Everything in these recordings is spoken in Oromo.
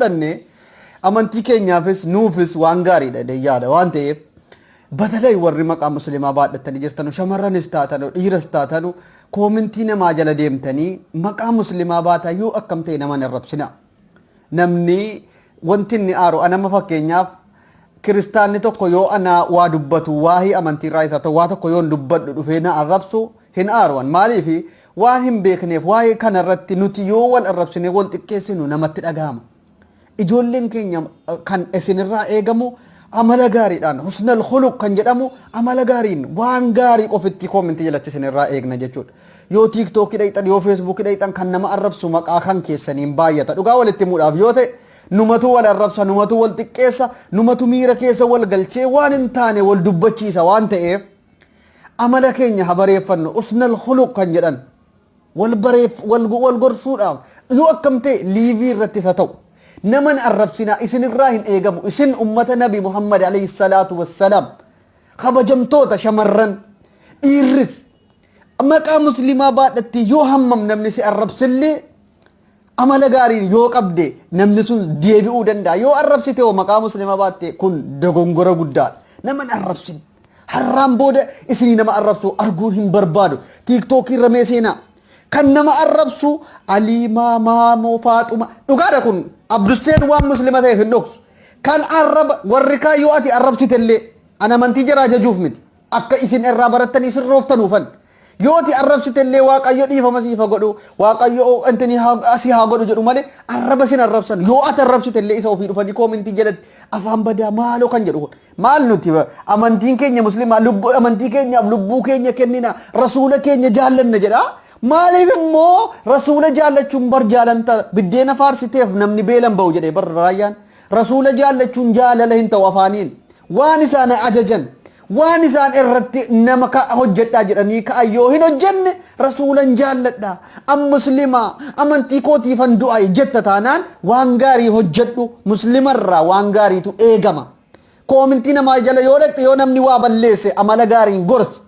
fudhanne amantii keenyaafis nuufis waan gaariidha jedhee yaada waan ta'eef, batalay warri maqaa muslimaa baadhattanii jirtanu, shamarranis taatanu dhiiras taatanu, koomintii namaa jala deemtanii maqaa muslimaa baataa yoo akkam ta'e nama hin arrabsina. Namni wanti inni aaru, anama fakkeenyaaf kiristaanni tokko yoo ana waa dubbatu, waahii amantii irraa isa ta'u waa tokko yoo dubbadhu dhufee na arrabsu, hin aaru an. Maaliif? Waan hin beekneef. Waa'ee kana irratti nuti yoo wal arrabsine, wal xiqqeessinu, namatti dhagahama. Ijoolleen keenya kan isinirraa eegamu amala gaariidhaan, husnal khuluq kan jedhamu, amala gaariin waan gaarii qofitti koomintii jalatti isinirraa eegna jechuudha. Yoo TikTokii dhayxan, yoo Facebookii dhayxan, kan nama arrabsu maqaa kan keessaniin baay'ata. Dhugaa walitti himuudhaaf yoo ta'e, numatu wal arrabsa, numatu wal xiqqeessa, numatu miira keessa wal galchee waan hin taane wal dubbachiisa. Waan ta'eef amala keenya habareeffannu, husnal khuluq kan jedhan wal bareef wal wal gorsuudhaaf yoo akkam ta'e liivii irratti isa ta'u naman arrabsinaa, isinirraa hin eegamu. Isin ummata Nabi Muhammad alayhi salaatu wassalaam, kabajamtoota, shamarran dhiirris maqaa muslimaa baadhatte yoo hammam namni si arrabsillee, amala gaariin yoo qabde namni sun deebi'uu danda'a. Yoo arrabsite hoo maqaa muslimaa baatte, kun dogongora guddaadha. Naman arrabsin. Har'aan booda isinii nama arrabsu arguun hin barbaadu. TikTokii irra mee seenaa. Kan nama arrabsu Aliimaa, Maamoo, Faaxuma. Dhugaadha, kun Abdusseen waan muslima ta'eef hin dhoksu. Kan arraba warri kaan yoo ati arrabsite illee, an amantii jaraa jajuuf miti. Akka isin irraa barattanii sirrooftanuufan. Yoo ati arrabsite illee, Waaqayyo dhiifama siif haa godhu, Waaqayyo intini si haa godhu jedhu malee arraba sin arrabsan. Yoo ati arrabsite illee, isa ofii dhufanii koomintii jalatti afaan badaa maaloo kan jedhu kun. Maal nuti amantiin keenya muslimaa, lubbuu amantii keenyaaf lubbuu keenya kennina, rasuula keenya jaallanna jedha. Maaliif immoo rasuula jaallachuun bar jaalanta biddeena faarsiteef namni beelan ba'u jedhee bar raayyaan. Rasuula jaallachuun jaalala hin ta'u afaaniin. Waan isaan ajajan, waan isaan irratti nama ka hojjedhaa jedhanii ka'an yoo hin hojjenne, rasuulan jaalladha, an muslimaa, amantii kootiifan du'a jetta taanaan, waan gaarii hojjedhu. Muslimarraa waan gaariitu eegama. Koomintii namaa jala yoo dhaqxe, yoo namni waa balleesse amala gaariin gorsi.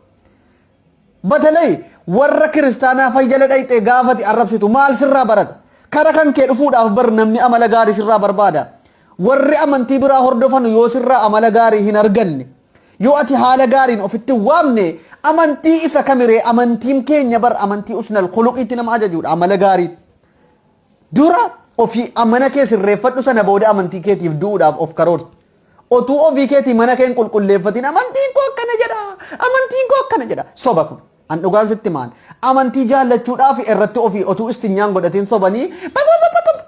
Batalay warra kiristaanaa fay jala dhaqxee gaafati arrabsitu maal sirraa barata? Kara kan kee dhufuudhaaf bar namni amala gaarii sirraa barbaada. Warri amantii biraa hordofanu yoo sirraa amala gaarii hin arganne, yoo ati haala gaariin ofitti hin waamne, amantii isa kamiree? Amantiin keenya bar amantii usnal khuluqiitti nama ajajuudha, amala gaariitti. Dura ofii amana kee sirreeffadhu, sana booda amantii keetiif du'uudhaaf of karoorsi. Otuu ofii keetii mana kee hin qulqulleeffatin amantiin koo akkana jedha, amantiin koo akkana jedha. Soba kun. An dhugaan sitti maan. Amantii jaallachuudhaaf irratti ofii otuu istinyaan godhatin sobanii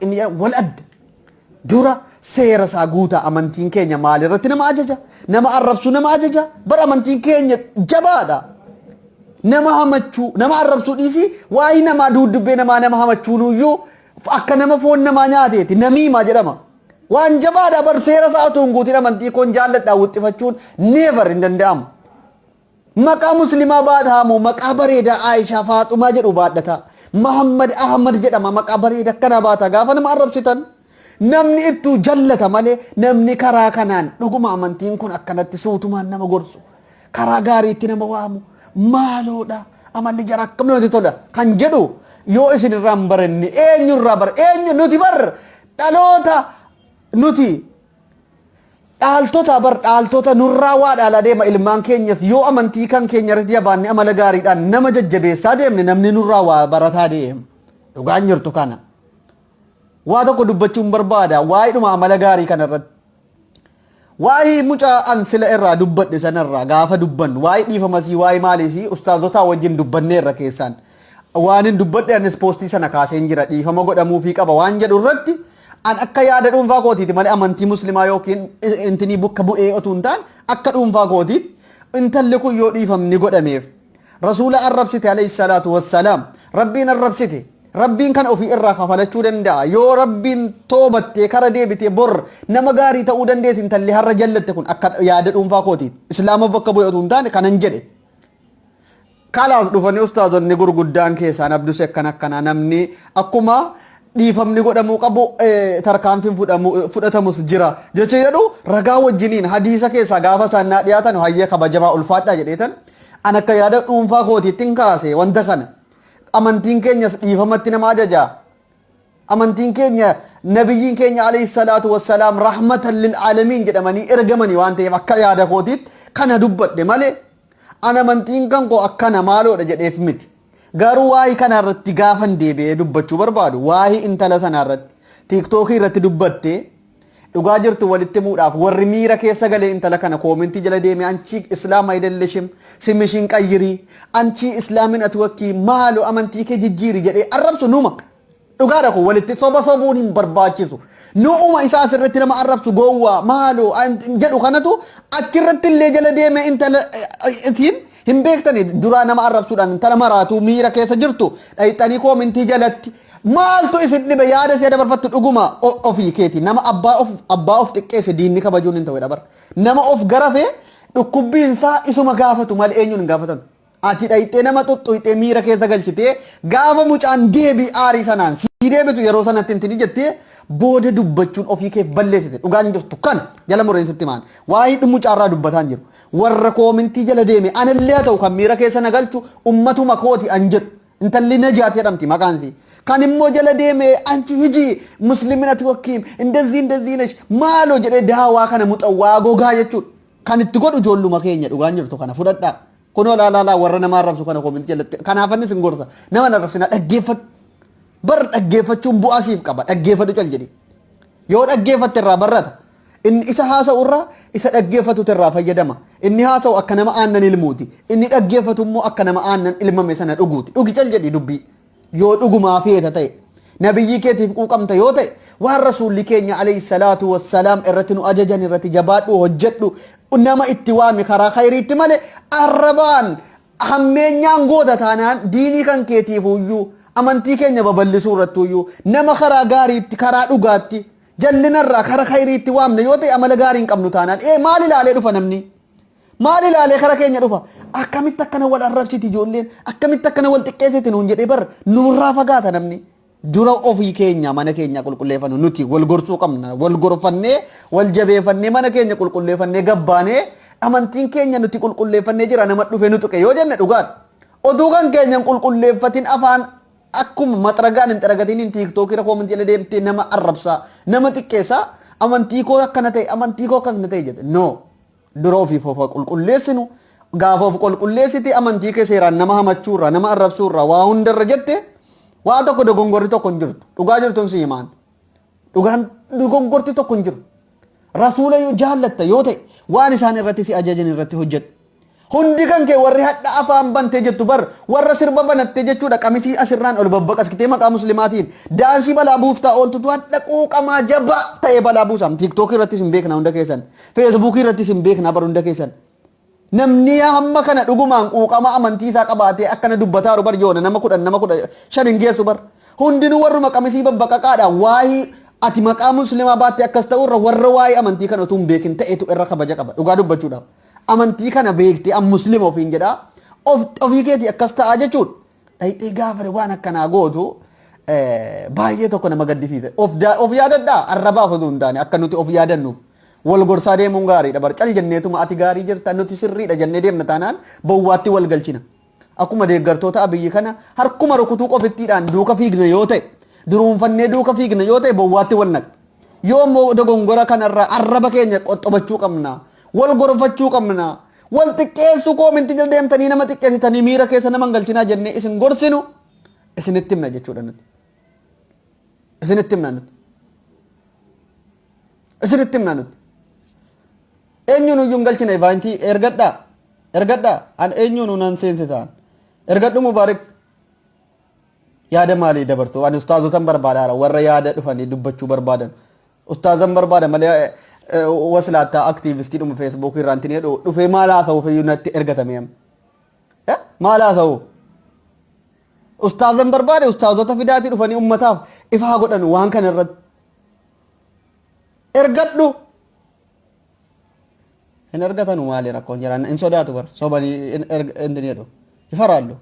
inni wal adda. Dura seera isaa guutaa. Amantiin keenya maalirratti nama ajaja? Nama arrabsuu nama ajaja? Bar amantiin keenya jabaadha. Nama hamachuu, nama arrabsuu dhiisii, waa'ee namaa duuddubbee namaa nama hamachuunuyyuu akka nama foon namaa nyaateeti, namiimaa jedhama. Waan jabaadha bar. Seera isaa otoo hin guutin amantii koon jaalladhaa wuxxifachuun never, hin danda'amu. Maqaa muslimaa baadhaa moo maqaa bareedaa Aayishaa, Faaxumaa jedhu baadhataa. Mahammad Ahmad jedhama, maqaa bareeda akkanaa baata, gaafa nama arrabsitan namni ittuu jallata malee, namni karaa kanaan dhuguma amantiin kun akkanatti suutumaan nama gorsu, karaa gaariitti nama waamu, maaloodha, amalli jara akkam namatti tola kan jedhu yoo isin irraa hin baranne eenyu irraa bara? Eenyu nuti bar dhaloota, nuti dhaaltota bar, dhaaltota nurraa waa dhaalaa deema ilmaan keenyas. Yoo amantii kan keenya irratti jabaanne, amala gaariidhaan nama jajjabeessaa deemne, namni nurraa waa barataa deema. Dhugaan jirtu kana. Waa tokko dubbachuun barbaada waa'eedhuma amala gaarii kana irratti. Waa'ee mucaa an sila irraa dubbadhe sanarraa gaafa dubbannu, waa'ee dhiifamasii, waa'ee maaliisii ustaazotaa wajjin dubbanneerra keessaan. Waan hin dubbadhe anis poostii sana kaaseen jira, dhiifama godhamuufii qaba waan jedhu irratti, an akka yaada dhuunfaa kootiiti malee amantii muslimaa yookiin intinii bakka bu'ee otuu hin taane, akka dhuunfaa kootiitti intalli kun yoo dhiifamni godhameef, rasuula arrabsite alayhi salaatu wassalaam, Rabbiin arrabsite, Rabbiin kana ofii irraa kafalachuu danda'a. Yoo Rabbiin toobattee kara deebitee bor nama gaarii ta'uu dandeessi intalli har'a jallatte kun, akka yaada dhuunfaa kootiiti, islaama bakka bu'ee otuu hin taane kanan jedhe. Kalaas dhufanii ustaazonni gurguddaan keessaan Abduse akkana akkanaa, namni akkuma dhiifamni godhamuu qabu tarkaanfiin fudhatamus jira jecha jedhu ragaa wajjiniin hadiisa keessaa gaafa isaan naa dhiyaatan, hayyee kabajamaa ulfaadhaa jedheetan an akka yaada dhuunfaa kootiitti hin kaase wanta kana. Amantiin keenyas dhiifamatti nama ajaja. Amantiin keenya nabiyyiin keenya alayhi salaatu wassalaam rahmatan lil aalamiin jedhamanii ergamanii waan ta'eef akka yaada kootiitti kana dubbadhe malee an amantiin kan koo akkana maaloodha jedheef miti. Garuu waa'ee kana irratti gaafan deebi'ee dubbachuu barbaadu, waa'ee intala sanaa irratti TikTokii irratti dubbattee dhugaa jirtu walitti himuudhaaf, warri miira keessa galee intala kana koomentii jala deemee "አንቺ እስላም አይደለሽም፣ ስምሽን ቀይሪ፣ አንቺ islaamin ati wakkii maalo amantii kee jijjiiri" jedhee arrabsu numa. Dhugaadha, kun walitti soba sobuun hin barbaachisu. Nu'uma isaa asirratti nama arrabsu, gowwaa maaloo jedhu kanatu achirratti illee jala deemee intala ittiin hin beektani duraa nama arrabsuudhaan intala maraatu miira keessa jirtu dhayixanii koomintii jalatti maaltu isin dhibe? Yaada ishee dabarfattu dhuguma ofii keeti. Nama abbaa of xiqqeesse diinni kabajuun hin ta'u bara. Nama of garafee dhukkubbiinsaa isuma gaafatu malee eenyuun hin gaafatan. Ati dhayixee nama xuxxuyxee miira keessa galchitee, gaafa mucaan deebii aarii sanaan sii deebitu yeroo sanatti intini jettee booda dubbachuun ofii kee balleessite. Dhugaan jirtu kan jala mureensitti maan waa'ee mucaarraa dubbataan jiru, warra koomintii jala deeme anallee haa ta'u kan miira keessa na galchu ummatuma kooti an jedhu. Intalli Najaat jedhamti maqaan isii. Kan immoo jala deeme "አንቺ ሂጂ፣ muslimin ati wakkiim እንደዚህ እንደዚህ ነሽ" maaloo jedhee daawaa kana muxawwaa gogaa jechuudha. Kan itti godhu ijoolluma keenya. Dhugaan jirtu kana fudhadhaa. Kunoo laalaalaa warra nama arrabsu kana koomintii jalatti kanaafannis hin gorsa. Nama arrabsina, dhaggeeffadhu. Bar dhaggeeffachuun bu'aa siif qaba. Dhaggeeffadhu cal jedhi. Yoo dhaggeeffatte irraa barrata. Inni isa haasa'u irraa isa dhaggeeffatutu irraa fayyadama. Inni haasa'u akka nama aannan ilmuuti. Inni dhaggeeffatu immoo akka nama aannan ilmame sana dhuguuti. Dhugi cal jedhi dubbii. Yoo dhugumaa feeta ta'e. Nabiyyi keetiif quuqamta yoo ta'e, waan rasuulli keenya alayhi salaatu wassalaam irratti nu ajajan irratti jabaadhu, hojjedhu, nama itti waami karaa khayriitti malee arrabaan hammeenyaan goota taanaan diinii kan keetiif iyyuu, amantii keenya babal'isuu irratti iyyuu, nama karaa gaariitti, karaa dhugaatti, jallinarraa karaa khayriitti waamne yoo ta'e, amala gaarii hin qabnu taanaan maal ilaalee dhufa namni? Maal ilaalee kara keenya dhufa? Akkamitti akkana wal arrabsiti ijoolleen? Akkamitti akkana wal xiqqeessiti nuun jedhee bar nurraa fagaata namni. Dura ofii keenya mana keenya qulqulleeffannu. Nuti wal gorsuu qabna. Wal gorfannee, wal jabeeffannee, mana keenya qulqulleeffannee gabbaanee, amantiin keenya nuti qulqulleeffannee jira, nama dhufe nu tuqe yoo jenne dhugaadha. Oduu kan keenya hin qulqulleeffatin, afaan akkuma maxaragaan hin xaragatiin TikTokii rakkoo amantii jala deemtee nama arrabsaa, nama xiqqeessaa, amantii koo akkana ta'e, amantii koo akkana ta'e jette. No. Dura ofiif of qulqulleessinu. Gaafa of qulqulleessite, amantii kee seeraan nama hamachuurraa, nama arrabsuurraa, waa hundarra jette, waa tokko dogongorri tokko hin jirtu. Dhugaa jirtuun si himaan. Dhugaan dogongorti tokko hin jiru. Rasuula yoo jaallatta yoo ta'e, waan isaan irratti si ajajan irratti hojjedhu. Hundi kan kee warri hadha afaan bantee jettu bar warra sirba banattee jechuudha, qamisii asirraan ol babbaqaskitee maqaa muslimaatiin daansii balaa buuftaa ooltutu hadha quuqamaa jabaa ta'ee balaa buusam. TikTokii irrattis hin beekna hunda keessan. Facebookii irrattis hin beekna bar hunda keessan. Namni hamma kana dhugumaan quuqama amantii isaa qabaatee akkana dubbataaru bar yoona nama 10, nama 15 hin geessu bar. Hundinuu warruma qamisii babbaqaqaadha. Waa'ee ati maqaa muslimaa baattee akkas ta'urra warra waa'ee amantii kana utuu hin beekin ta'etu irra kabaja qaba dhugaa dubbachuudhaaf. Amantii kana beektee an muslima ofiin jedhaa ofii keetii akkas ta'aa jechuudha. Dhayxee gaafa waan akkanaa gootu baay'ee tokko nama gaddisiisa. Of yaadadhaa, arrabaaf osoo hin taane akka nuti of yaadannuuf. Wal gorsaa deemuun gaariidha. Bar cal jenneetuma ati gaarii jirta, nuti sirriidha jennee deemna taanaan bowwaatti wal galchina. Akkuma deeggartoota Abiyyi kana harkuma rukutuu qofittiidhaan duuka fiigna yoo ta'e, duruunfannee duuka fiigna yoo ta'e, bowwaatti wal naqna. Yoo immoo dogongora kanarraa arraba keenya qoxxobachuu qabna. Wal gorfachuu qabna. Wal xiqqeessuu, koominti jala deemtanii nama xiqqeessitanii miira keessa nama hin galchinaa jennee isin gorsinu isinitti himna jechuudha nuti. Isinitti himna nuti. Isinitti himna nuti. Eenyuun iyyuu hin galchine evaantii ergadhaa. Ergadhaa. An eenyuun nan seensisaan. Ergadhu Mubaarik. Yaada maalii dabarsu? Ani ustaazotan barbaadaara, warra yaada dhufanii dubbachuu barbaadan. Ustaazan barbaada malee waslaattaa aktiivistii dhuma Facebookii irraan tinee dhufee maal haasa'uuf iyyuu natti ergatame amma. Maal haasa'u? Ustaazan barbaade, ustaazota fidaatii dhufanii ummataaf ifaa godhan waan kana irratti. Ergadhu. Hin ergatanu, maali rakkoon jiran? Hin sodaatu bar, sobanii hin jedhu. Ifaraallu.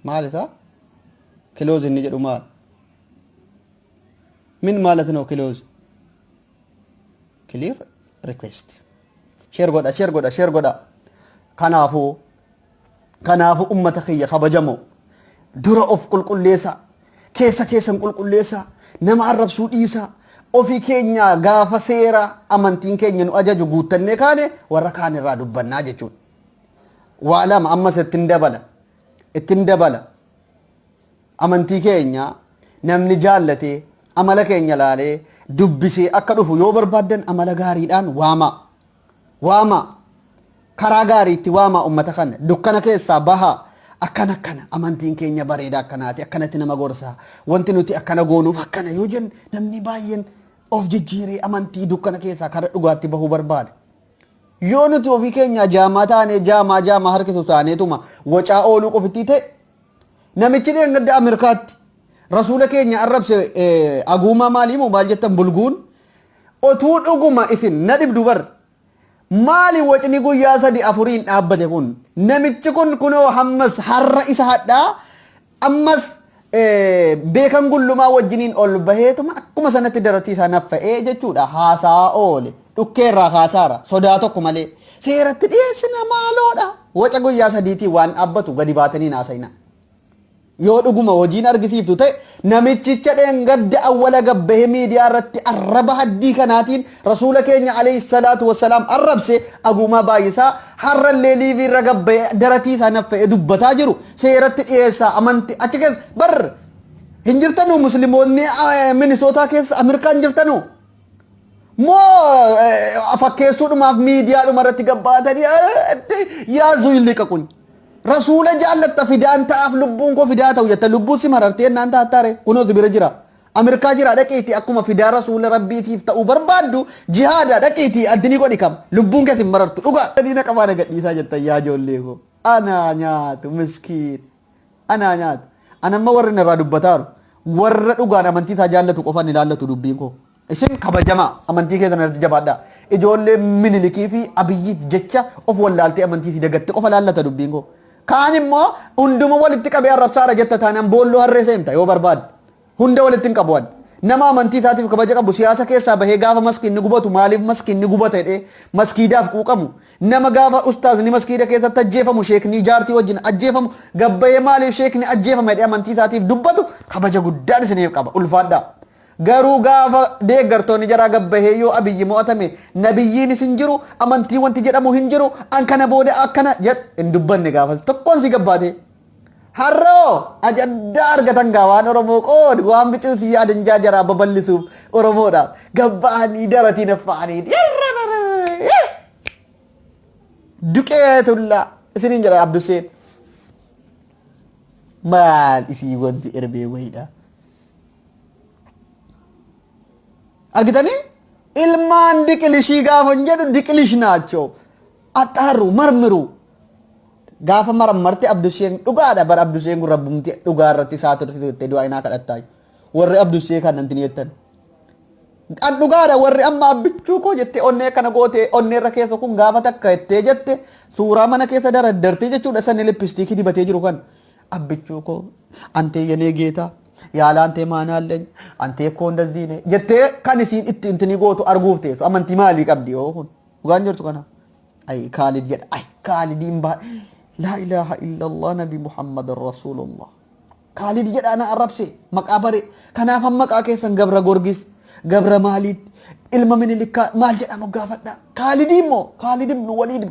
Maal isaa? Close inni jedhu maal? ምን ማለት ነው close? Clear request. Share godha, share godha, share godha. Kanaafuu Kanaafuu ummata kiyya kabajamoo dura of qulqulleessaa. Keessa keessan qulqulleessaa. Nama arrabsuu dhiisaa. Ofii keenyaa gaafa seera amantiin keenya nu ajaju guuttannee kaane warra kaan irraa dubbannaa jechuudha. Waa lama ammas ittin dabala. Ittin dabala. Amantii keenya namni jaallatee amala keenya laalee dubbisee akka dhufu yoo barbaaddan amala gaariidhaan waamaa. Waamaa. Karaa gaariitti waamaa ummata kana. Dukkana keessaa bahaa. Akkana akkana amantiin keenya bareeda akkanaati akkanatti nama gorsaa. Wanti nuti akkana goonuuf akkana yoo jenne namni baay'een of jijjiiree amantii dukkana keessaa kara dhugaatti bahuu barbaada. Yoo nuti ofii keenyaa jaamaa taanee jaamaa jaamaa harkisu taaneetuma wacaa ooluu qofittii ta'e namichi dheengadda Ameerikaatti rasuula keenya arrabse aguumaa maalii moo maal jettan bulguun otuu dhuguma isin na dhibdu bar maali wacni guyyaa sadi afuriin dhaabbate kun namichi kun kunoo hammas har'a isa hadhaa ammas beekan gullumaa wajjiniin ol baheetuma akkuma sanatti daratii isaa naffa'ee jechuudha haasaa oole dhukkee irraa kaasaara sodaa tokko malee seeratti dhiyeessina maaloodha waca guyyaa sadiitiin waan dhaabbatu gadi baatanii haasa'ina. Yoo dhuguma hojiin argisiiftu ta'e namichicha dheengadda awwala gabbahee miidiyaa irratti arraba haddii kanaatiin rasuula keenya alayhi salaatu wassalaam arrabse aguumaa baay'isaa har'allee liivii irra gabbahee daratii isaa naffa'ee dubbataa jiru seeratti dhiyeessaa amanti achi keessa bar hin jirtanuu musliimoonni Minisootaa keessa Ameerikaan jirtanuu moo fakkeessuudhumaaf miidiyaadhuma irratti gabbaatanii yaazuu hin liqaquun. Rasuula jaallatta fidaan ta'aaf lubbuun koo fidaa ta'u jetta lubbuun si marartee jennaan taattaare kunoo si bira jira. Ameerikaa jira dhaqiitii akkuma fidaa rasuula rabbiitiif ta'uu barbaaddu jihaada dhaqiitii addinii godhi kam lubbuun kee si marartu dhugaa. Diina qabaa na gadhiisaa jettan yaa ijoollee koo. Anaa nyaatu miskiin. Anaa nyaatu. An amma warri narraa dubbataaru warra dhugaan amantii isaa jaallatu qofaan ilaallatu dubbiin koo. Isin kabajamaa amantii keessan irratti jabaadhaa. Ijoollee Minilikii fi Abiyyiif jecha of wallaaltee amantii isii dagatte qofa laallata dubbiin koo. Kaan immoo hunduma walitti qabee arrabsaara jetta taanaan boolloo harree seenta yoo barbaadde. Hunda walitti hin qabu ani. Nama amantii isaatiif kabaja qabu siyaasa keessaa bahee gaafa maskiinni gubatu maaliif maskiinni gubata jedhee maskiidaaf quuqamu. Nama gaafa ustaazni maskiida keessatti ajjeefamu sheeknii jaartii wajjin ajjeefamu gabbayee maaliif sheekni ajjeefama jedhee amantii isaatiif dubbatu kabaja guddaan isiniif qaba ulfaadhaa. Garuu gaafa deeggartoonni jaraa gabbahee yoo Abiyyi mo'atame nabiyyiinis hin jiru amantii wanti jedhamu hin jiru an kana booda akkana jedhu hin dubbanne gaafas tokkoon si gabbaatee. Har'oo ajandaa argatan gaa waan Oromoo qood waan bicuu si yaadan jaraa babal'isuuf Oromoodhaaf gabba'anii daratii naffa'anii duqeetullaa isiniin jedha Abduseen. Maal isii wanti erbee wayiidha. Argitanii? Ilmaan diqilishii gaafa hin jedhu diqilish naachoo. Axxaarru marmiru. Gaafa marammarte Abdusheen dhugaadha bara Abdusheen kun rabbumti dhugaa irratti isaa tursitu jettee du'aa inaa kadhattaa. Warri Abdushee kan nanti jettan. An dhugaadha warri amma abbichuu koo jettee onnee akkana gootee onnee irra keessa kun gaafa takka jettee jette suuraa mana keessa daraddartee jechuudha sanni lippistiikii dibatee jiru kan. Abbichuu koo antee yenee geetaa yaala antee maanaalleኝ antee koo እንደዚህ ነህ jettee kan isiin itti intinii gootu arguuf teessu amantii maalii qabdi yoo kun dhugaan jirtu kana ay Kaalid jedha ay Kaalidiin baa laa ilaaha illallah nabi Muhammad rasuulullah Kaalid jedha na arrabse maqaa bare kanaaf amma maqaa keessan Gabra Gorgis Gabra maaliitti ilma Minilikkaa maal jedha moggaafadha Kaalidii immoo Kaalid ibnu Waliid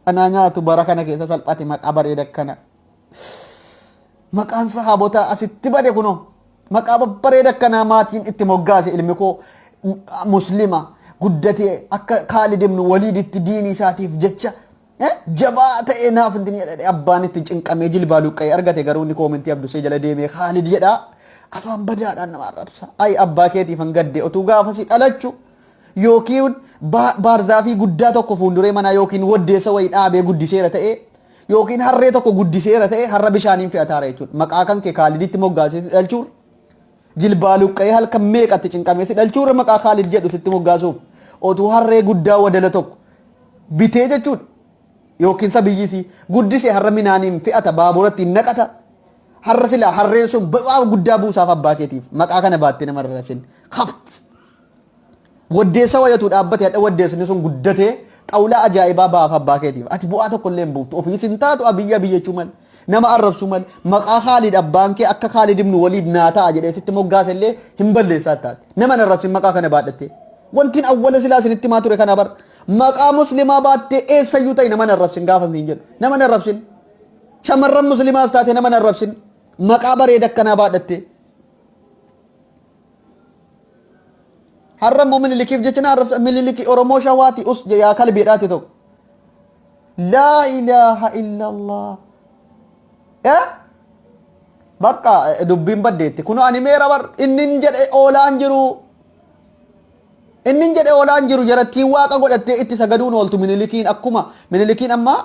Anaa nyaatu bara kana keessa salphate maqaa bareeda akkana. Maqaan sahaabotaa asitti bade kunoo. Maqaa babbareeda akkanaa maatiin itti moggaase ilmi koo muslima guddatee akka Kaalid ibn Waliiditti diinii isaatiif jecha jabaa ta'ee naaf hin jedhe abbaan itti cinqamee jilbaa luqqa'ee argate garuu inni koomentii Abdusee jala deemee Kaalid jedhaa afaan badaadhaan nama arrabsa. Ayi abbaa keetiif hin gadde otuu gaafasii dhalachu yookiin baarzaafii guddaa tokko fuulduree manaa yookiin waddeessa wayii dhaabee guddiseera ta'ee yookiin harree tokko guddiseera ta'ee har'a bishaaniin fe'ataara jechuudha. Maqaa kan kee Kaaliditti moggaasee si dhalchuur jilbaa luqqa'ee halkan meeqatti cinqamee si dhalchuurra maqaa Kaalid jedhu sitti moggaasuuf otuu harree guddaa wadala tokko bitee jechuudha. Yookiin sabiyyisii guddisee har'a minaaniin fe'ata baaburatti naqata. Har'a silaa harreen sun bu'aa guddaa buusaaf abbaa keetiif maqaa kana baattee nama rarrabsin. Habt. Waddeessa wayatu dhaabbate hadha waddeessni sun guddatee xawlaa ajaa'ibaa ba'aaf abbaa keetiif. Ati bu'aa tokko illee hin buuftu. Ofiis hin taatu Abiyyi Abiyyi jechuu malee. Nama arrabsuu malee. Maqaa Khaalid abbaan kee akka Khaalid ibn Waliid naa ta'a jedhee sitti moggaase illee hin balleessaa taate. Nama hin arrabsin maqaa kana baadhattee. Wantiin awwala silaa isinitti himaa ture kana bar. Maqaa muslimaa baattee eessayyuu ta'i nama hin arrabsin gaafa siin jedhu. Nama hin arrabsin. Shamarran muslimaas taate nama hin arrabsin. Maqaa bareeda akkanaa baadhattee. Har'a immoo Minilikiif jecha na arrabsa. Miniliki Oromoo Shawaati us yaa kalbiidhaati tokko. Laa ilaaha illallah. Eh? Bakka dubbiin baddeetti. Kunoo ani meera bar inni hin jedhe oolaan jiru. Inni hin jedhe oolaan jiru jarattiin waaqa godhattee itti sagaduun ooltu Minilikiin akkuma Minilikiin amma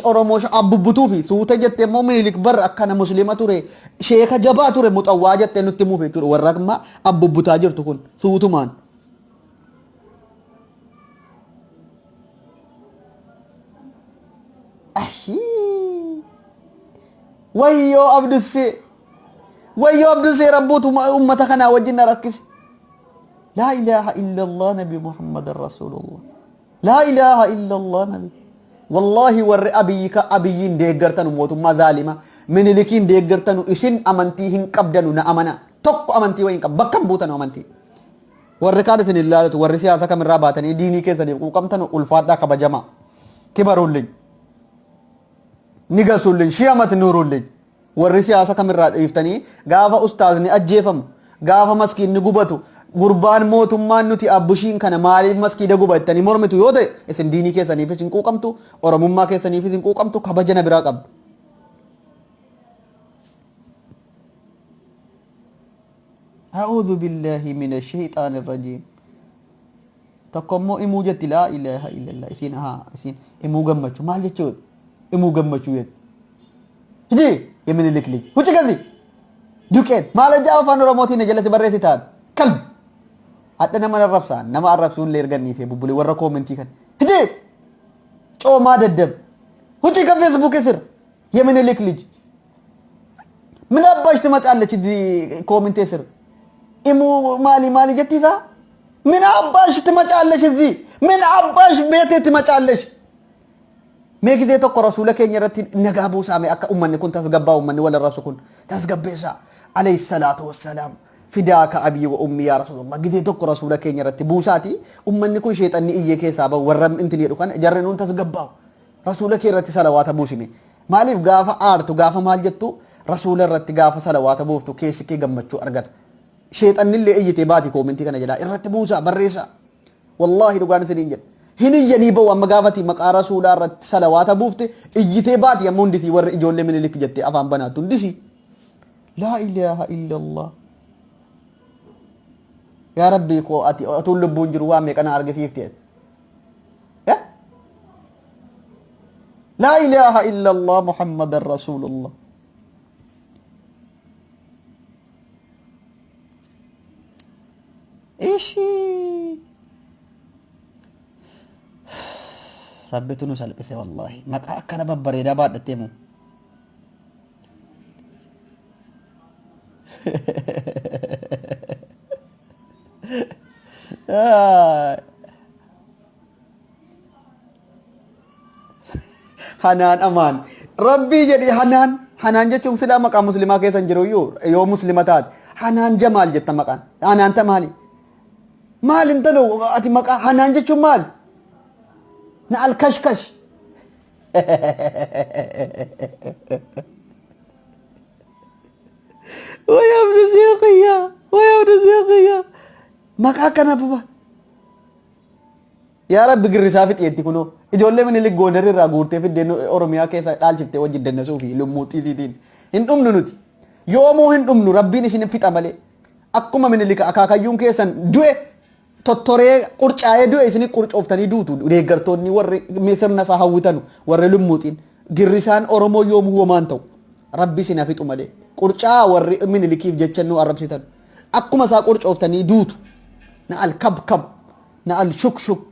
Oromoo abbubbutuu fi suuta jettee immoo Minilik bar akkana muslima ture sheeka jabaa ture muxawwaa jettee nutti himuuf jechuudha warra amma abbubbutaa jirtu kun suutumaan. Ashii. Wayyoo Abdussee. Wayyoo Abdussee Rabbuutu ummata kanaa wajjin na rakkise. Laa ilaaha illallah Nabi Muhammadan Rasuulullah. Laa ilaaha illallah Nabi. Wallaahi warri Abiyyi ka Abiyyiin deeggartanu mootummaa zaalima Minilikiin deeggartanu isin amantii hin qabdanu na amana. Tokko amantii wayii hin qabu bakka hin buutanu amantii. Warri kaan isin hin laalatu warri siyaasa kamirraa baatanii diinii keessaniif quuqamtanu ulfaadhaa kabajamaa. Kibaruulliñ. Nigasuulliñ. Shi'amat nuuruulliñ. Warri siyaasa kamirraa dhiiftanii gaafa ustaazni ajjeefamu, gaafa maskiinni gubatu, gurbaan mootummaan nuti abbushiin kana maaliif maskiida guba jettanii mormitu yoo ta'e isin diinii keessaniifis hin quuqamtu, Oromummaa keessaniifis hin quuqamtu, kabaja na biraa qabdu. A'uudhu billaahi mina shayxaani rajiim. Tokko immoo imuu jetti laa ilaaha illallah isiin haa isiin imuu gammachuu maal jechuudha imuu gammachuu jetti. Hiji የምኒልክ ልጅ ውጭ ከዚህ ዱቄት maal ajaa afaan oromootiin na jalatti barreessi taate kalb hadha nama arrabsaa nama arrabsuun illee erga niisee bubbulee warra koomentii kan hiji coomaa daddab ውጭ ከፌስቡክ ስር የምኒልክ ልጅ ምን አባሽ ትመጫለች እዚህ ኮሜንቴ ስር ኢሙ ማሊ ማሊ ጀቲሳ ምን አባሽ ትመጫለሽ እዚህ ምን አባሽ ቤቴ ትመጫለሽ Mee gizee tokko rasuula keenya irratti nagaa buusaa mee akka ummanni kun tasgabbaa ummanni wal arrabsu kun tasgabbeessaa alayhi salaatu wassalaam fidaaka abii wa ummi yaa rasuulallah gizee tokko rasuula keenya irratti buusaati ummanni kun sheexanni iyyee keessaa bahu warra intin jedhu kana jarri nuun tasgabbaa'u rasuula kee irratti salawaata buusime maaliif gaafa aartu gaafa maal jettu rasuula irratti gaafa salawaata buuftu keessi kee gammachuu argata sheexannillee iyyitee baati koomentii kana jedhaa irratti buusaa barreessaa Wallaahi dhugaan isiniin jedha. Hin iyyanii ba'u amma gaafati maqaa rasuulaa irratti salawaata buufte iyyitee baati amma hundisii warri ijoollee Minilik jettee afaan banaattu hundisii. Laa ilaaha illallah. Yaa Rabbii koo ati otuun lubbuun jiru waan meeqa na argisiifte ati. Eh? Laa ilaaha illallah Muhammadan Rasuulullah. Ishii. Rabbitu nu salphise wallaahi. Maqaa akkana babbareedaa baadhattee moo? Hanaan amaan. Rabbii jedhi hanaan. Hanaan jechuun silaa maqaa muslimaa keessa hin jiru iyyuu yoo muslima taate. Hanaan Jamaal jetta maqaan. Hanaan ta maali? Maal intalo ati maqaa hanaan jechuun maal? Na alkashkash. Way abdu seeqiyya. Way abdu seeqiyya. Maqaa akkana baba. Yaa Rabbi girrisaa fixi jetti kunoo. Ijoollee Minilik Goondar irraa guurtee fiddee nu Oromiyaa keessa dhaalchiftee wajjin dannasuu fi lummuuxxii isiitiin. Hin dhumnu nuti. Yoomuu hin dhumnu Rabbiin isin fixa malee. Akkuma Minilik akaakayyuun keessan du'e tottoree qurcaa'ee du'e isin qurcooftanii duutu deeggartoonni warri sirna isaa hawwitanu warri lummuuxiin. Girrisaan Oromoo yoomuu homaan ta'u. Rabbi isin haa fixu malee. Qurcaa warri Minilikiif jecha nu arrabsitan. Akkuma isaa qurcooftanii duutu. Na alkabkab. Na al shuk shuk.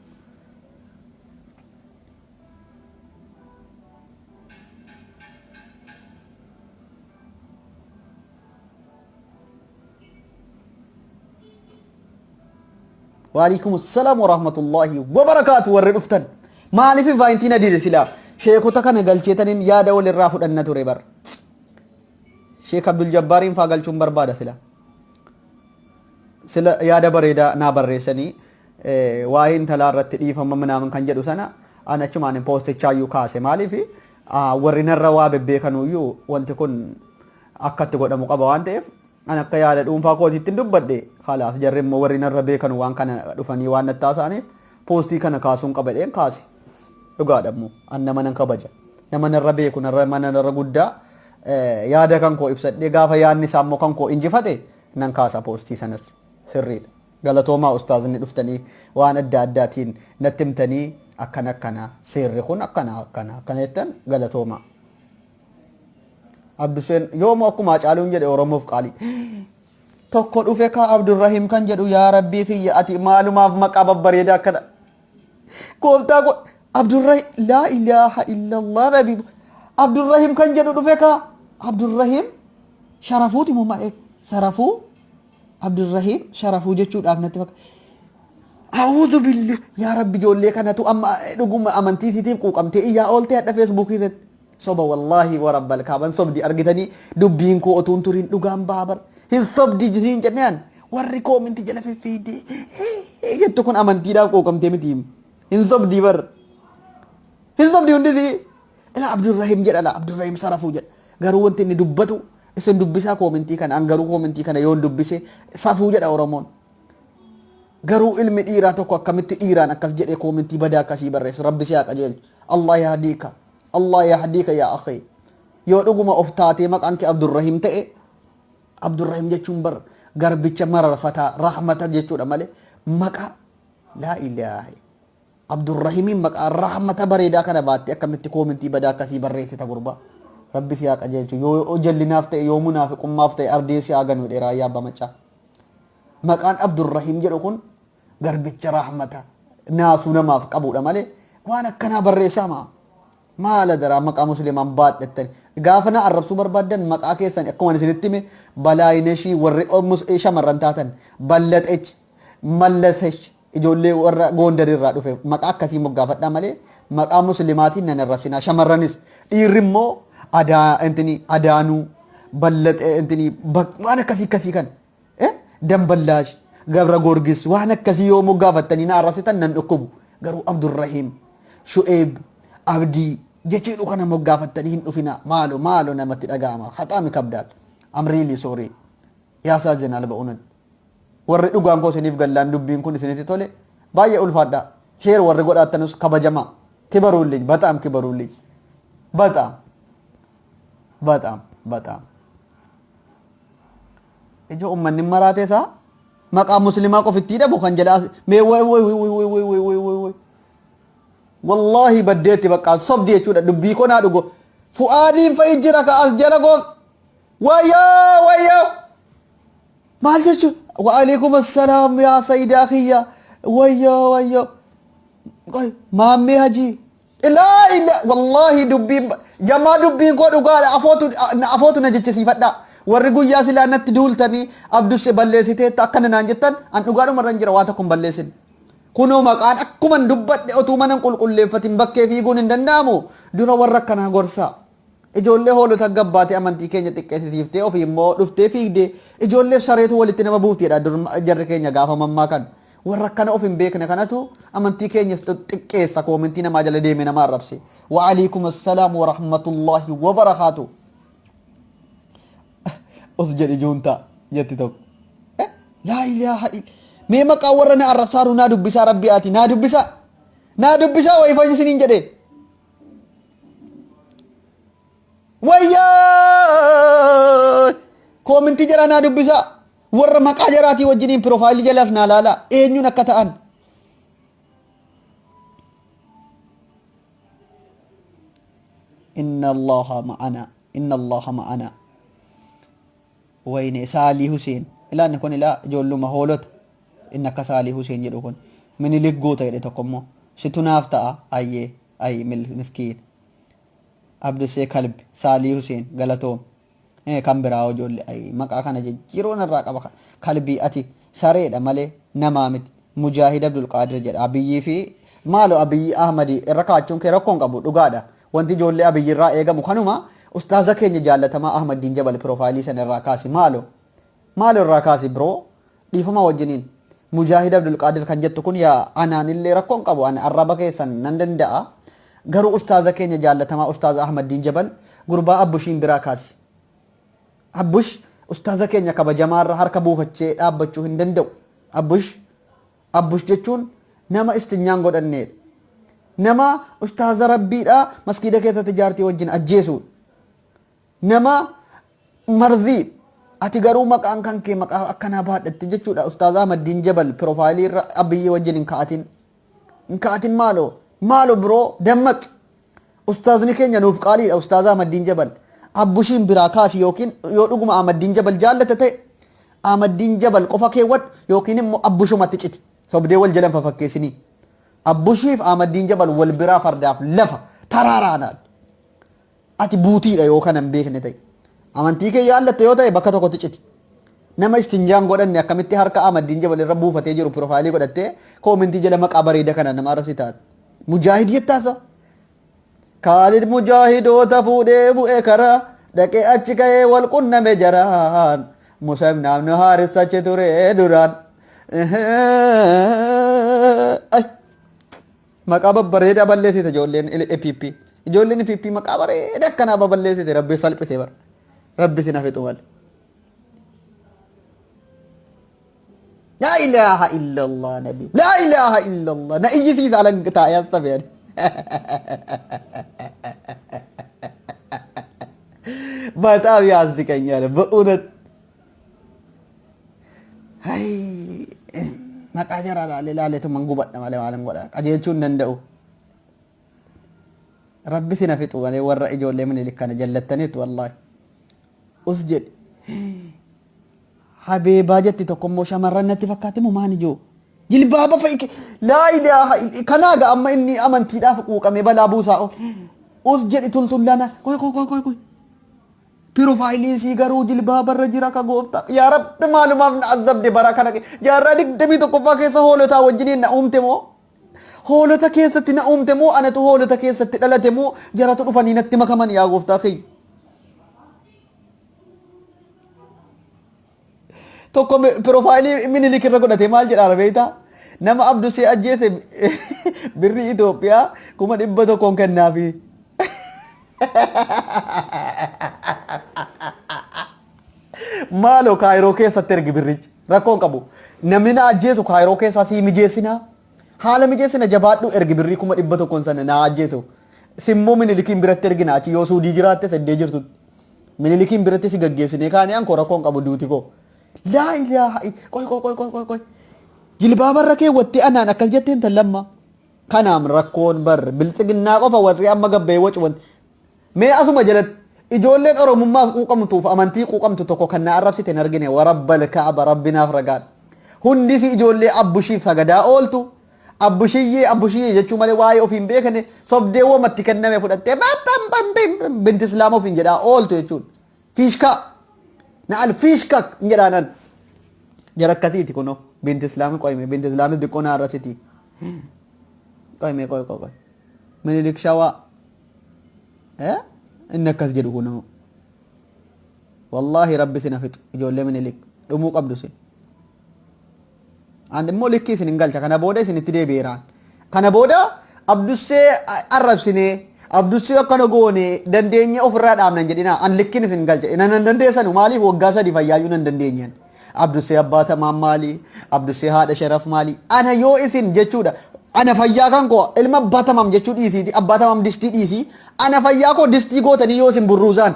Waalaikum salaam wa rahmatullahi wa barakaatu warri dhuftan. Maaliif invaayitiin adiide silaa? Sheekota kana galcheetaniin yaada walirraa fudhanna ture bar. Sheek Abdul Jabbaariin faa galchuun barbaada sila. Sila yaada bareedaa naa barreessanii waa'ee intalaa irratti dhiifama minaamin kan jedhu sana an achumaan poostichaayyuu kaase. Maaliif warri narra waa bebbeekanuyyuu wanti kun akkatti godhamu qaba waan ta'eef an akka yaada dhuunfaa kootiitti hin dubbadhe. Kalaas, jarri immoo warri narra beekanu waan kana dhufanii waan natti haasa'aniif poostii kana kaasuun qaba jedheen kaase. Dhugaadha immoo an nama nan kabaja. Nama narra beeku, narra mana narra guddaa, yaada kan koo ibsadhee gaafa yaadni isaa immoo kan koo injifate nan kaasa poostii sanas. Sirriidha. Galatoomaa ustaazni, dhuftanii waan adda addaatiin natti himtanii, akkana akkana, seerri kun akkana akkana akkana jettan, galatoomaa. Abduseen yoomuu akkuma Hacaaluun jedhe Oromoof qaalii. Tokko dhufe kaa, Abdurrahim kan jedhu. Yaa Rabbii kiyya, ati maalumaaf maqaa babbareedaa akkana? Gooftaa ko, Abdurrahim, laa ilaaha illallah, nabi Abdurrahim kan jedhu dhufe kaa. Abdurrahim Sharafuuti moo ma'e Sarafuu, Abdurrahim Sharafuu jechuudhaaf natti fakkaata. A'uudhu billah, yaa Rabbi, ijoollee kanatu amma dhuguma amantiitiitiif quuqamtee iyyaa ooltee hadha Feesbuukii irratti. Soba, wallaahi wa rabbal kaaban sobdi. Argitanii, dubbiin koo otuun turiin dhugaan baha bar. Hin sobdi jisiin jennaan warri koominti jala fiffiidee jettu kun amantiidhaaf quuqamtee miti. Hin sobdi bar. Hin sobdi hundisi. Ila Abdurrahim jedha, la Abdurrahim Sarafuu jedha. Garuu wanti inni dubbatu, isin dubbisaa koomintii kana, an garuu koomintii kana yoon dubbise, safuu jedha Oromoon. Garuu ilmi dhiiraa tokko akkamitti dhiiraan akkas jedhee koomintii badaa akkasii barreessa? Rabbi si haa qajeelchu. Allah yahdiika. Allah yahdiika yaa akhi. Yoo dhuguma of taatee maqaan kee Abdurrahim ta'e, Abdurrahim jechuun bar garbicha mararfataa, rahmata jechuudha malee maqaa laa ilaaha. Abdurrahimiin maqaa rahmata bareedaa kana baattee akkamitti koomintii badaa akkasii barreessita, gurbaa? Rabbi si haa qajeelchu. Yoo jallinaaf ta'e, yoo munaafiqummaaf ta'e, ardiin si haa ganu dheeraa yaa abbaa macaa. Maqaan Abdurrahim jedhu kun garbicha rahmata naasuu namaaf qabudha malee waan akkanaa barreessaa maa? Maala daraa maqaa musliimaan baadhattan? Gaafa na arrabsuu barbaaddan maqaa keessan akkuma isinitti hime, Balaayineshii, warri shamarran taatan Ballaxech, Mallasesh, ijoollee warra Goondar irraa dhufe maqaa akkasii moggaafadhaa malee maqaa muslimaatiin nan arrabsinaa, shamarranis. Dhiirri immoo adaa intini Adaanuu, Ballaxe, intini waan akkasii akkasii kan Damballaash, Gabra Goorgis, waan akkasii yoo moggaafattanii na arrabsitan nan dhukkubu. Garuu Abdurrahiim, Shu'eeb, Abdii jechuudhu kana moggaafattanii hin dhufina, maalo maalo, namatti dhaga'ama. Khaxaami kabdaal. I'm really sorry. Yaasaa ba'unat. Warri dhugaan koo isiniif gallaan dubbiin kun isinitti tole, baay'ee ulfaadha. Share warri godhaattanis kabajamaa. Kibaruulliñ, bataam kibaruulliñ. Bataam. Bataam bataam. Ijoo, uummanni maraatee isaa maqaa muslimaa qofittii dhabu kan jedhaa mee. Way way way way way way way way way, wallaahi baddeetti bakka sobdi jechuudha. Dubbii koo naa dhugo. Fu'aadiin fa'i jira ka as jala koo. Wayyoo wayyoo, maal jechuun? Wa'alaikum assalaam yaa sayyidaa kiyya. Wayyoo wayyoo, maammee hajii, laa ila, wallaahi dubbiin jamaa, dubbiin koo dhugaadha. Afootu afootu na jechisiifadha. Warri guyyaa silaa natti duultanii Abdusse balleessiteetta akkana naan jettan, an dhugaadhuma irra hin jira, waa tokko hin balleessin. Kunoo maqaan akkuman dubbadhe, otuu mana hin qulqulleeffatin bakkee fiiguun hin danda'amu. Dura warra akkanaa gorsaa. Ijoollee hoolota gabbaatee amantii keenya xiqqeessisiiftee ofii immoo dhuftee fiigdee ijoolleef sareetu walitti nama buuftiidha dur jarri keenya gaafa mammaa kan. Warra akkana of hin beekne kanatu amantii keenya xiqqeessa, koomentii namaa jala deeme nama arrabse. Wa'aliikum assalaam wa rahmatullahi wa barakaatu. Us jedhi juuntaa jetti tokko. Laa ilaaha illa. Mee maqaa warra na arrabsaaru naa dubbisaa, rabbi ati naa dubbisaa. Naa dubbisaa wayifan isiniin jedhee. Wayyaa! Koomintii jaraa naa dubbisaa. Warra maqaa jaraatii wajjiniin piroofaayilii jalaas naa laalaa. Eenyuun akka ta'an. Inna Allaha ma'ana. Inna Allaha ma'ana. Wayne Saalii Huseen. Ilaanni kun ilaa ijoolluma hoolota. Inni akka Saalii Huseen jedhu kun. Minilik goota jedhe tokko immoo. Situ naaf ta'a. Ayyee. Ay miskiin. Abdusee kalbi. Saalii Huseen galatoom. Kan biraa ijoollee ay maqaa kana jijjiiruu narraa qaba. Kalbii, ati sareedha malee namaa miti. Mujaahid Abdulqaadir jedha. Abiyyii fi maalo Abiyyi Ahmadi irra kaa'achuun kee rakkoo hin qabu, dhugaadha. Wanti ijoollee Abiyyi irraa eegamu kanuma. Ustaaza keenya jaallatamaa Ahmaddiin Jabal piroofaayilii sana irraa kaasi, maalo. Maalo irraa kaasi, bro, dhiifama wajjiniin. Mujaahid Abdulqaadir kan jettu kun yaa anaan illee rakkoo hin qabu, ani arraba keessan nan danda'a. Garuu ustaaza keenya jaallatamaa Ustaaza Ahmaddiin Jabal gurbaa Abbushiin biraa kaasi. Abbush ustaaza keenya kabajamaarra harka buufachee dhaabbachuu hin danda'u. Abbush Abbush jechuun nama istinyaan godhanneedha. Nama ustaaza Rabbiidha maskiida keessatti jaartii wajjin ajjeesuudha. Nama marzii. Ati garuu maqaan kan kee maqaa akkanaa baadhatte jechuudha. Ustaaza Ahmaddiin Jabal piroofaayilii irra Abiyyi wajjin hin ka'atin. Hin ka'atin, maaloo. Maalo biroo, dammaqi. Ustaazni keenya nuuf qaaliidha, Ustaaza Ahmaddiin Jabal. Abbushiin biraa kaasi, yookiin yoo dhuguma Ahmaddiin Jabal jaallata ta'e Ahmaddiin Jabal qofa keewwadhu, yookiin immoo Abbushumatti citi. Sobdee wal jalan fafakkeessinii. Abbushiif Ahmaddiin Jabal wal biraa fardaaf lafa taraaraanaan. Ati buutiidha yoo kana hin beekne ta'e. Amantii kee yaallatta yoo ta'e bakka tokkotti citi. Nama istinjaan godhanne akkamitti harka Ahmaddiin Jabal irra buufatee jiru piroofaayilii godhattee koomentii jala maqaa bareeda kana nama arrabsitaat? Mujaahid jettaasa. Kaalid mujaahidoota fuudhee bu'e karaa, dhaqee achi ka'ee wal qunname jaraan. Musa ibn Abnu Haaris achi ture duraan. Ay. Maqaa babbareedaa balleessite ijoolleen EPP. Ijoolleen EPP maqaa bareedaa akkanaa baballeessite, Rabbi salphise bara. Rabbi sin hafixu malee. Laa ilaaha illallah nabi. Laa ilaaha illallah. Na iyyisiisa alan taa'ee as tafe ani. በጣም ያስቀኛል በእውነት። Hay, maqaa jaraa laalee laaleetu man gubadha malee maalan godha, qajeelchuu hin danda'u. Rabbi sin hafixu malee warra ijoollee Minilik kana jallattaniitu, wallaahi. Us jedhi. Habeebaa jetti tokko immoo, shamarran natti fakkaate moo maani jiru? Jilbaaba fa'i, laa ilaaha, kanaa ga amma inni amantiidhaaf quuqamee balaa buusaa ool. Us jedhi tultullana, qoy qoy qoy qoy qoy. Piroofaayiliin sii garuu jilbaabarra jira ka gooftaa. Yaa Rabbi, maalumaaf na azabde bara kana, jaarraa 21ffaa keessa hoolotaa wajjiniin na uumte moo? Hoolota keessatti na uumte moo, anatu hoolota keessatti dhalate moo, jaratu dhufanii natti makaman, yaa gooftaa kiyya? Tokko piroofaayilii Minilik irra godhate maal jedhaa beektaa? Nama Abdusee ajjeese birrii Itoophiyaa 100,000 kennaafi. Maaloo Kaayiroo keessatti ergi birrichi. Rakkoon qabu. Namni na ajjeesu Kaayiroo keessaa sii mijeessinaa. Haala mijeessina, jabaadhu, ergi birrii 100,000 sana na ajjeesu. Simmoo Minilikiin biratti ergina, achi yoo Suudii jiraatte seddee jirtutti. Minilikiin biratti si gaggeessinee kaanee ankoo rakkoon qabu duuti koo. Laa ilaaha, qoy qoy qoy qoy qoy qoy. Jilbaabarra keewwattee anaan akkas jetteen tan lamma. Kanaam rakkoon bar biltsiginnaa qofa warri amma gabbee wacu wanti. Mee asuma jalatti ijoolleen Oromummaaf quuqamtuuf amantii quuqamtu tokko kan na arrabsite hin argine, warabbal kaaba, rabbinaaf ragaadha. Hundisi ijoollee Abbushiif sagadaa ooltu, Abbushiyyee Abbushiyyee jechuu malee waa'ee ofii hin beekne, sobdee wamatti kenname fudhattee binti Islaama ofiin jedhaa ooltu jechuudha. Fiishkaa na'al fiishkaa hin jedhaanan. Jara akkasiiti kunoo binti Islaama qoyme, binti Islaamis diqqoo na arrabsiti. Qoyme, qoy qoy qoy. Minilik Shawaa. Inni akkas jedhu kunoo. Wallaahi Rabbi sin hafixu, ijoollee Minilik dhumuu qabdu sin. An immoo likkii isin hin galcha, kana booda isinitti deebi'eeraan. Kana booda Abdussee arrabsinee, Abdussee akkana goone dandeenye ofirraa dhaabna hin jedhinaa. An likkiin isin hin galcha. Nan dandeessanu, maaliif waggaa 3 fayyaayyuu nan dandeenyeen. Abdussee abbaa tamaan maali? Abdussee haadha Sharaf maali? Ana yoo isin jechuudha. Ana fayyaa kan koo ilma abbaa Tamaam jechuu dhiisiiti, abbaa Tamaam distii dhiisii, ana fayyaa koo distii gootanii yoo isin burruusaan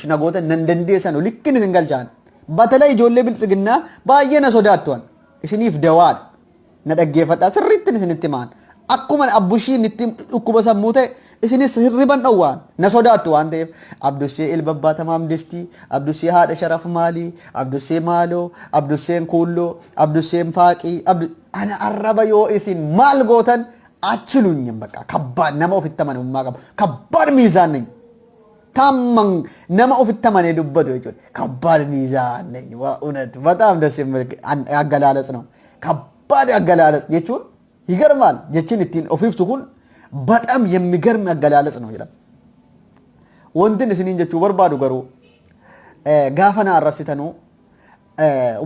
na gootan nan dandeessanu, likkiin isin galchaan. Batala ijoollee biltsiginnaa baay'ee na sodaattu an. Isiniif dawaadha. Na dhaggeeffadhaa, sirriittiin isinitti himaan. Akkuma Abbushiin itti dhukkuba sammuu ta'e isinis hirriban dhowwaan na sodaattu waan ta'eef, Abdussee ilma abbaa Tamaam distii, Abdussee haadha Sharaf maalii, Abdussee maaloo, Abdusseen kuulloo, Abdusseen faaqii, ana arraba yoo isin maal gootan achilunyam bakka kabbaan nama ofitti amanamummaa qabu, kabbaan miizaan ነኝ, ታማኝ nama ofitti amanee dubbatu jechuudha. ከባድ ሚዛን ነኝ። በእውነት በጣም ደስ የሚል አገላለጽ ነው። ከባድ ከባድ አገላለጽ jechuun ይገርማል jechiin ittiin of ibsu kun በጣም የሚገርም አገላለጽ ነው jedhama. Wantin isiniin jechuu barbaadu garuu gaafa na arrabsitanuu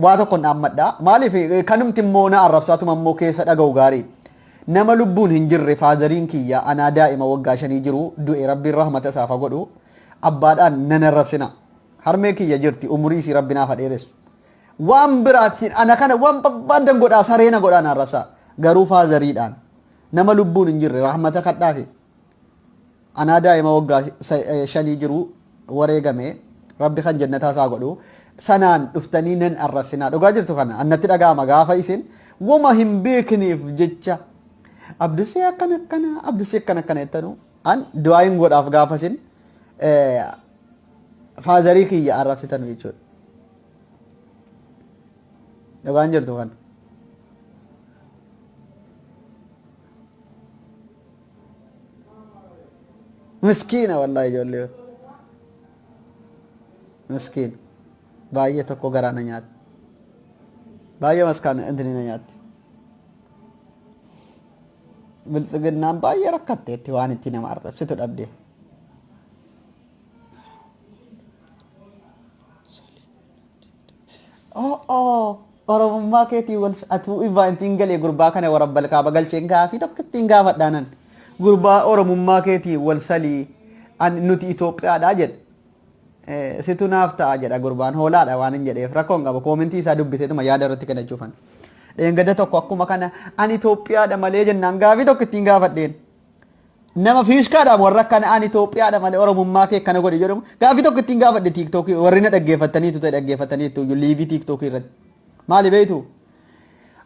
waa tokko dhaammadha. Maaliif kanumti immoo na arrabsaatuma immoo keessa dhaga'u gaarii. Nama lubbuun hin jirre, fatheriin kiyya anaa daa'ima waggaa 5 jiru du'e, Rabbiin rahmata isaaf haa godhu, abbaadhaan nan arrabsina. Harmee kiyya jirti, umurii isii Rabbi naaf haa dheeressu. Waan biraatiin ana kana waan barbaadan godhaa, sareena godhaa, na arrabsaa. Garuu fatheriidhaan nama lubbuun hin jirre rahmata kadhaafi. Anaa daa'ima waggaa 5 jiru wareegame, Rabbi kan jannataa isaa godhu, sanaan dhuftanii nan arrabsinaa. Dhugaa jirtu kana annatti dhaga'ama gaafa isin wama hin beekneef jecha Abdusee akkana akkana, Abdusee akkana akkana jettanu. An du'aayin godhaaf gaafa isin fatherii kiyya arrabsitanu jechuudha. Dhugaan jirtu kana. Miskiina wallahi, ijoollee miskiina, baay'ee tokko garaa na nyaatti, baay'ee maskaan intini na nyaatti. Biltsiginnaan baay'ee rakkatteetti, waan itti nama arrabsitu dhabde. Oh, Oromummaa keetii wal atuu eventiin galee gurbaa kana warra kaaba galcheen gaafii tokko ittiin gaafadhaanan. Gurbaa, Oromummaa keetii wal salii nuti Itoophiyaadhaa jedhe. Situ naaf ta'a jedha gurbaan, hoolaadha waan hin jedheef rakkoon qaba, commentii isaa dubbiseetuma yaada irratti kennachuufan. Dheengadda tokko akkuma kana ani Itoophiyaadha malee jennaan gaafii tokko ittiin gaafadheen. Nama fiishkaadhaan warra akkana ani Itoophiyaadha malee Oromummaa kee akkana godhi jedhamu gaafii tokko ittiin gaafadhe. TikTokii warri na dhaggeeffattaniitu ta'e dhaggeeffattaniitu liveii TikTokii irratti. Maali beektu?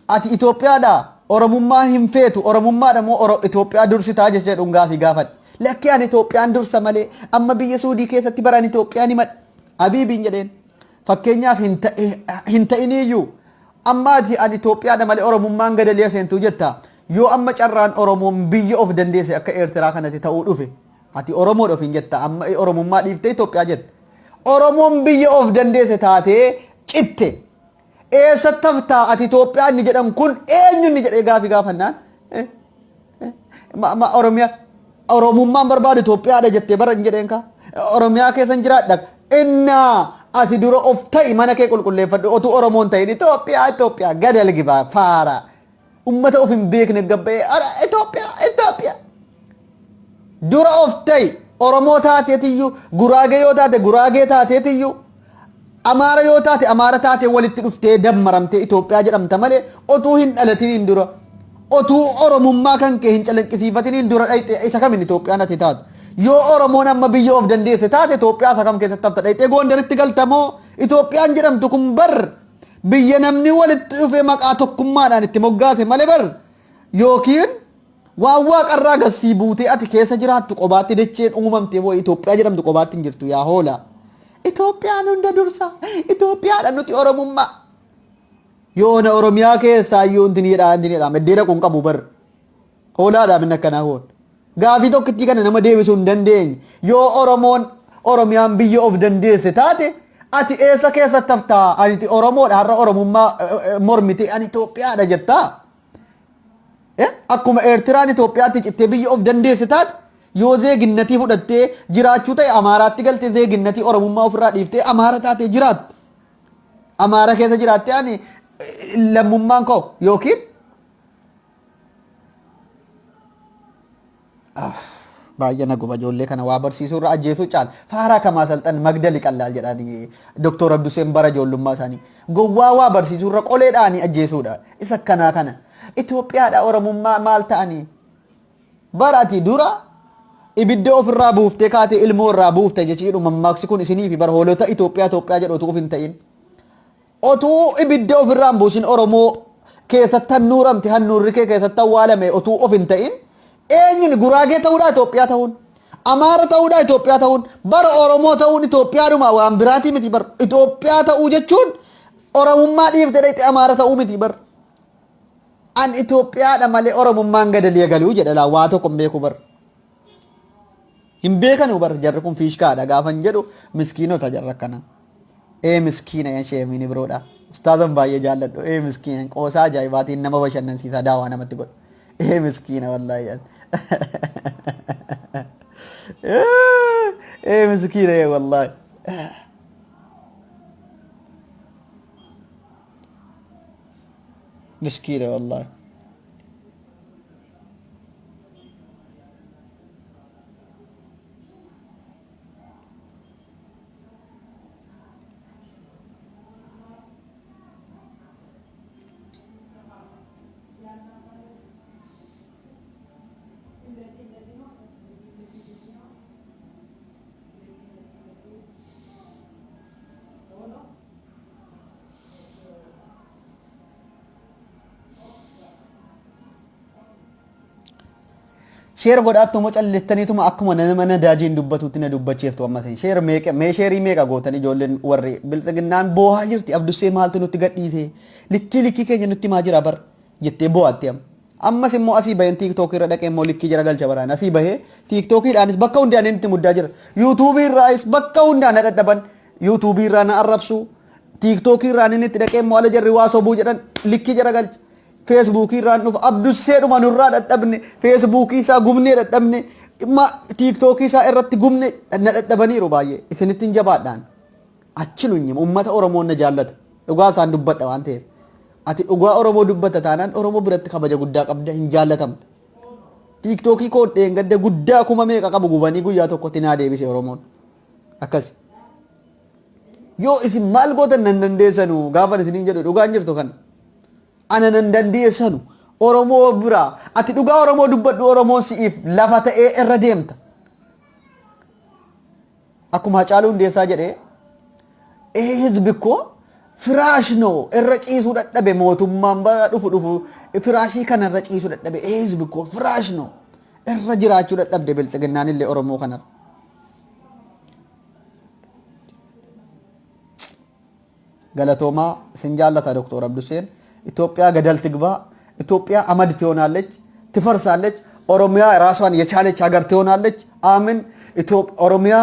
Ati Itoophiyaadha, Oromummaa hin feetu, Oromummaadha moo Itoophiyaa dursitaa jechuun gaafii gaafadhe. Lakki, ani Itoophiyaan dursa malee amma biyya Suudii keessatti baraan Itoophiyaan himadha. Abiibiin jedheen. Fakkeenyaaf hin ta'iniyyuu amma ati ani Itoophiyaadha malee Oromummaan gadalee seentuu jetta. Yoo amma carraan Oromoon biyya of dandeesse akka Eertiraa kanatti ta'uu dhufe, ati Oromoodha ofiin jetta, amma Oromummaa dhiiftee Itoophiyaa jetta. Oromoon biyya of dandeesse taatee citte. Eessatti haftaa ati? Itoophiyaa inni jedhamu kun eenyu inni jedhee gaafii gaafannaan, Oromiyaa Oromummaan barbaadu Itoophiyaadha jettee bara hin jedheen kaa. Oromiyaa keessa hin jiraadha. Innaa ati dura of ta'i, mana kee qulqulleeffadhu, otuu Oromoon ta'in Itoophiyaa Itoophiyaa gadal gibaa faara. Ummata of hin beekne gabba'ee Itoophiyaa Itoophiyaa. Dura of ta'i, Oromoo taateetiyyuu, Guraagee yoo taate Guraagee taateetiyyuu, Amaara yoo taate Amaara taatee walitti dhuftee dammaramtee Itoophiyaa jedhamta malee otuu hin dhalatiniin dura, otuu Oromummaa kan kee hin calanqisiifatiniin dura dhayxee isa kamin Itoophiyaan ati taatu? Yoo Oromoon amma biyya of dandeesse taate, Itoophiyaa isa kam keessatti hafta? Dhayxee Gondaritti galtamoo? Itoophiyaan jedhamtu kun bar biyya namni walitti dhufee maqaa tokkummaadhaan itti moggaase malee bar yookiin waan waaqarraa gassii buutee ati keessa jiraattu qobaatti dacheen uumamtee moo Itoophiyaa jedhamtu qobaatti hin jirtu yaa hoolaa. Itoophiyaan hunda dursa. Itoophiyaadha nuti Oromummaa. Yoona Oromiyaa keessaa iyyuu intini jedhaa intini jedhaa meddee dhaquu hin qabu bar. Hoolaadhaaf inni akkanaa kun. Gaafii tokkittii kana nama deebisuu hin dandeenye. Yoo Oromoon Oromiyaan biyya of dandeesse taate, ati eessa keessatti haftaa? Ani Oromoodha, har'a Oromummaa mormite ani Itoophiyaadha jettaa? Akkuma Eertiraan Itoophiyaatti cittee biyya of dandeesse taate, yoo zeeginnatii fudhattee jiraachuu ta'e Amaaraatti galtee zeeginnatii Oromummaa ofirraa dhiiftee Amaara taatee jiraatte. Amaara keessa jiraattee ani lammummaan koo yookiin baay'ee na guba, ijoollee kana waa barsiisuu irra ajjeesuu caala. Faaraa kamaa salxan magdali qallaal jedhanii Doktor Abduseen bara ijoollummaa isaanii. Gowwaa waa barsiisuu irra qoleedhaanii ajjeesuudha. Isa akkanaa kana. Itoophiyaadha Oromummaa maal ta'anii? Bara ati dura ibidda ofirraa buuftee kaatee ilmoo irraa buufte jechi jedhu mammaaksi kun isinii fi bara hoolota Itoophiyaa Itoophiyaa jedhu otuu of hin ta'in. Otuu ibidda ofirraa hin buusin Oromoo keessatti hannuuramte, hannuurri kee keessatti awwaalame otuu of hin ta'in, eenyuun Guraagee ta'uudhaa Itoophiyaa ta'uun, Amaara ta'uudhaa Itoophiyaa ta'uun, bara Oromoo ta'uun Itoophiyaadhuma waan biraatii miti bar. Itoophiyaa ta'uu jechuun Oromummaa dhiiftee dhaqxee Amaara ta'uu miti bar. An Itoophiyaadha malee Oromummaan gadalii galuu jedha laa, waa tokko hin beeku bar. Hin beekanu bar, jarri kun fiishkaadha gaafan jedhu, miskiinota jarra akkana. Ee miskiina yan sheemiini biroodha. Ustaazan baay'ee jaalladhu. Ee miskiina qoosaa ajaa'ibaatiin nama bashannansiisaa daawaa namatti godha. Ee miskiina wallaahi. Ee miskiina ee wallaahi. Miskiina wallaahi. Share godhaattu callistaniituma akkuma nama nadaajiin dubbatutti na dubbachiiftu ammas. Share meeqa mee share meeqa gootan ijoolleen warri biltsiginnaan boohaa jirti? Abdussee maaltu nutti gadhiise? Likkii likkii keenya nutti himaa jira bar jettee boo'atti amma. Ammas immoo asii baheen TikTokii irra dhaqee immoo likkii jara galcha baraan asii bahee TikTokiidhaanis bakka hundaan inni muddaa jira. YouTubeii irraayis bakka hundaan na dhadhaban. YouTubeii irraa na arrabsu. TikTokii irraan inni itti dhaqee immoo ala jarri waa sobuu jedhan likkii jara galcha. Facebookii irraan dhufa Abdusseedhuma nurraa dhadhabne, Facebookii isaa gubnee dhadhabne, TikTokii isaa irratti gubne na dhadhabaniiru baay'ee. Isinitti hin jabaadhaan. Achi lunyima uummata Oromoon na jaallata. Dhugaa isaan dubbadha waan ta'eef. Ati dhugaa Oromoo dubbatta taanaan Oromoo biratti kabaja guddaa qabda, hin jaallatamta. TikTokii koo dheengadda guddaa kuma meeqa qabu gubanii guyyaa tokkotti naa deebise Oromoon. Akkasi. Yoo isin maal gootan nan dandeessanu gaafan isiniin jedhu dhugaan jirtu kana. Ana nan dandeessanu Oromoo biraa ati dhugaa Oromoo dubbadhu, Oromoon si'iif lafa ta'ee irra deemta. Akkuma Hacaaluu Hundeessaa jedhee ee hizbi koo firaash noo irra ciisuu dadhabe, mootummaan bara dhufu dhufu firaashii kana irra ciisuu dadhabe, ee hizbi koo firaash noo irra jiraachuu dadhabde biltsiginnaan illee Oromoo kanarra. Galatoomaa, isin jaallata Dr. Abduseen. ኢትዮጵያ ገደል ትግባ፣ ኢትዮጵያ አመድ ትሆናለች፣ ትፈርሳለች። ኦሮሚያ ራሷን የቻለች ሀገር ትሆናለች። አምን። ኦሮሚያ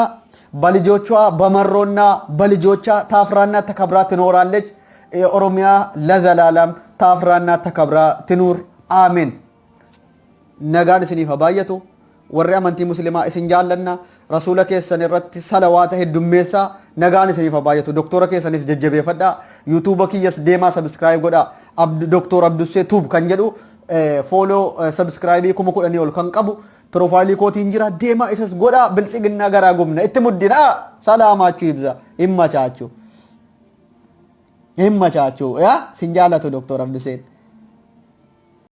በልጆቿ በመሮና በልጆቿ ታፍራና ተከብራ ትኖራለች። ኦሮሚያ ለዘላለም ታፍራና ተከብራ ትኑር። አሜን። Nagaan isiniif haa baay'atu. Warri amantii muslimaa isin jaallanna. Rasuula keessan irratti salawaata heddummeessaa. Nagaan isiniif haa baay'atu. Doktora keessanis jajjabeeffadhaa. YouTubea kiyyas deemaa subscribe godhaa. Doktor Abdussee Tube kan jedhu follow subscribeii 10,000 ol kan qabu profileii kootiin jira, deemaa isas godhaa. Biltsiginnaa garaa gubna, itti muddinaa. ሰላማችሁ ይብዛ፣ ይመቻችሁ፣ ይመቻችሁ። Yaa sin jaallatu Doktor Abduseen.